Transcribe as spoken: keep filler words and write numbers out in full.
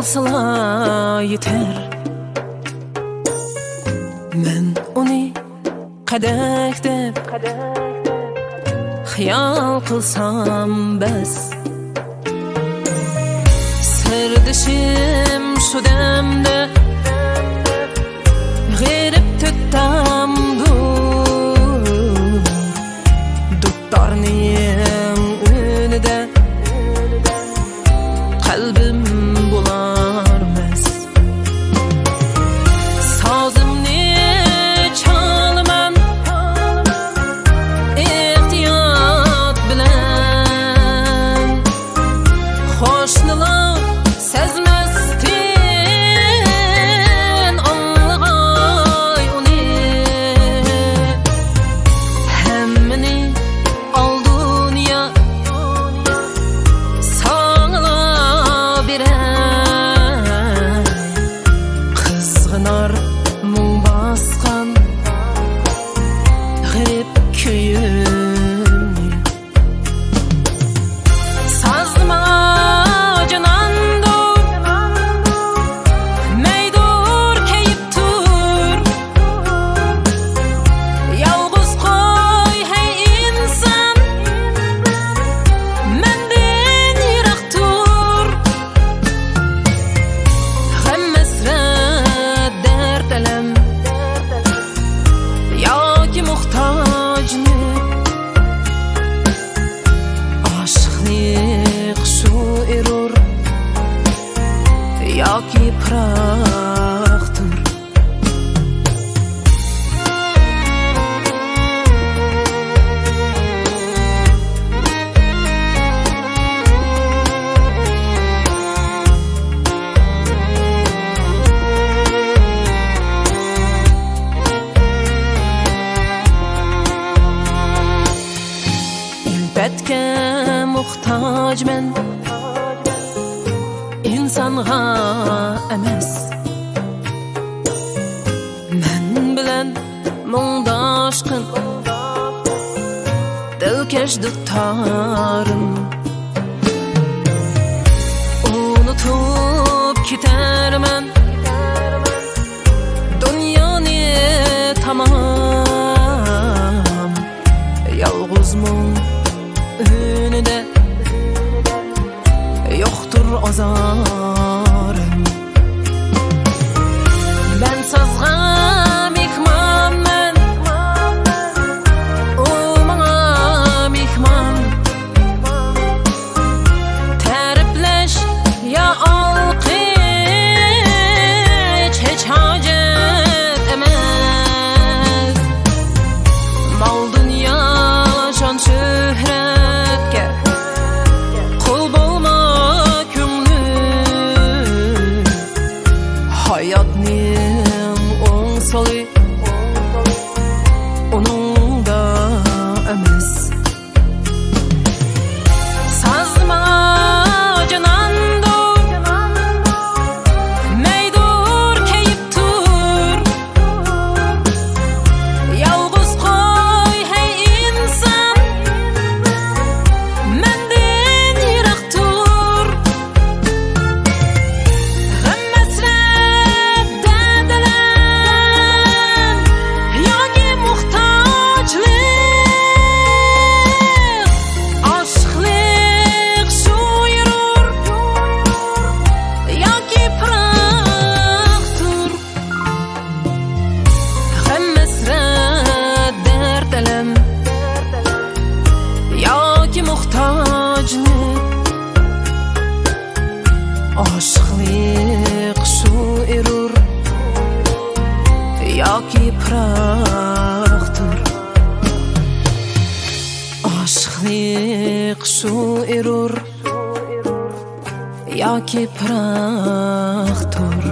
سىلا يېتەر. مەن ئۇنى قەدەھ دەپ خىيال قىلسام بەس. سىردىشىم شۇ دەمدە غېرىب تۆت تامدۇر. دۇتارنىڭ ئۈنىدە قەلبىم بولار مەس. سازىمنى چالىمەن ئېھتىيات بىلەن. قوشنىلار سەزمەستىن ئاڭلىغاي ئۇنى. ھەممىنى ئال دۇنيا، ساڭىلا بېرەي. قىزغىنار مۇڭ باسقان غېرىب كۆيۈمنى. ساز ماڭا جاناندۇر، مەيدۇر كەيىپ تۇر. يالغۇز قوي ھەي ئىنسان، مەندىن يىراق تۇر. غەم ھەسرەت دەرد ئەلەم ياكى موھتاجلىق، ئاشىقلىق شۇ ئېرۇر ياكى پىراقتۇر. ئۈلپەتكە موھتاجمەن، ئىنسانغا ئەمەس. مەن بىلەن مۇڭداشقىن دىلكەش دۇتارىم. ئۇنتۇپ كېتەرمەن دۇنيانى تامام. يالغۇز مۇڭ ئۈنىدە يوقتۇر ئازارىم. مەن سازغا مېھمانمەن، ئۇ ماڭا مېھمان. تەرىپلەش يا ئالقىش ھېچ ھاجەت ئەمەس. مال دۇنيا، شان شۆھرەتكە قۇل بولما كۆڭلۈم. ھاياتنىڭ ئوڭ سولى ئۇنىڭدا ئەمەس. ساز ماڭا جاناندۇر، مەيدۇر كەيىپ تۇر. يالغۇز قوي ھەي ئىنسان، مەندىن يىراق تۇر. غەم ھەسرەت دەردلەر ياكى موھتاجلىق، ئاشىقلىق شۇ يۈرۈر ياكى پىراقتۇر. غەم ھەسرەت دەرد ئەلەم ياكى موھتاجلىق، ئاشىقلىق شۇ ئېرۇر ياكى پىراقتۇر. ئاشىقلىق شۇ ئېرۇر ياكى پىراقتۇر.